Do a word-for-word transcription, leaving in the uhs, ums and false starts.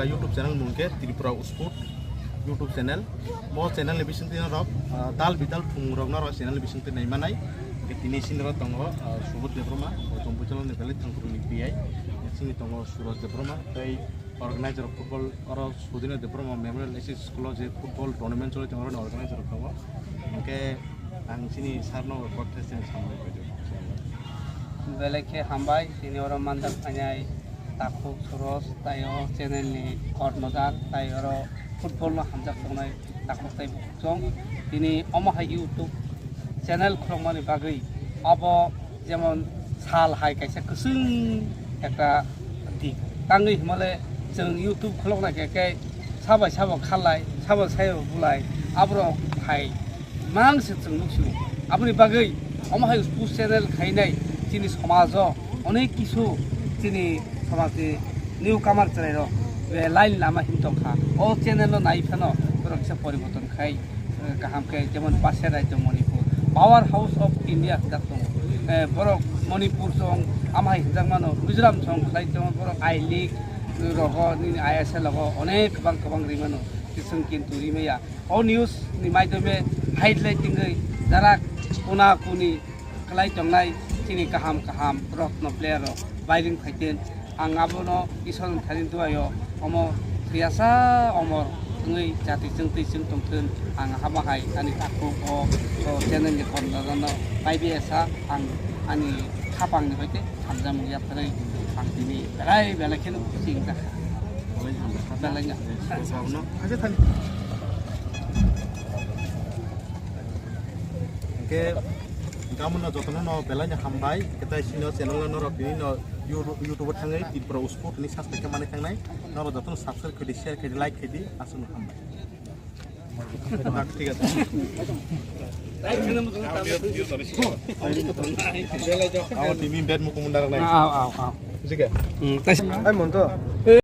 YouTube channel mung khe Tripura Sport YouTube channel. Bo channel ni bisingtwi norok, ah, tal bital thumung rok norok channel ni bisingtwi nai manai. Hwnkhe tini sini rok tongo, ah, Subodh Debbarma, bo Chompuichalo ni belai thangkuru ni P I. Sini tongo Suraj Debbarma, tei organizer of football, oro Sudhir Debbarma Memorial S S School o je football tournament choli tongo, oroni organizer rok tongo. Hwnkhe ang chini sir no kok thai sini samung kaido. Belai khe hambai, tini oro manjak phainai takhuk Suros, tai o channel ni kormodar, tai oro football no hamjak tongnai takhuk tai bukhuk chong. Tini omo hai YouTube channel khulokmani bagwi abo jemon sal hai kaisa kwchwng ekta dik. Tangwi hwnmale chwng YouTube khuloknai khe, khe sabai sabo khalai, sabo sayo bulai, aborok hai mang se chwng nuksu. Aboni bagwi omo hai sports channel khainai chini somajo onek kisu chini somajni newcomer chwrairok be line lama hin tongkha. O channel no nai phano borok kisa poriborton khai, eh, kaham khe, jemon Pasia Rajyo Manipur, Power House of India hinjak tongo. Eh, borok Manipur song amhai hinjak mano, Mizoram song khlai tongo, borok I League rogo, nini I S L rogo onek kwbang kwbang ri mano, kisung kintu ri maya. O news ni maidome highlight tingwi jara kuna kuni kwlai tongnai chini kaham kaham rotno player rok bairing phaiten. Ang abono Isor ni thani duaio omo thwiyasa omor wngwi jati chwng twi chwng tongthun. Ang hama hai ani takhuk o, o channel ni khoroknano paibi esa ang ani khapang ni hoite hamjakmung yapharwi ang tini belai belai kheno chwng jakha. Belai no. Acha thani. Hwnkhe, gamono jotono no belai no hambai, hwnkhe tai sino channel no norok tini no You-, YouTube o thangwi Tripura Sport ni subscribe khe manwi thangnai, norok jotono subscribe khaidi, share khaidi, like khaidi, aswkno hambai. Thik ache. Abo tini bet mukumunda nai. Aw, aw, aw. Jike. Hmm, tai. Ai mon to.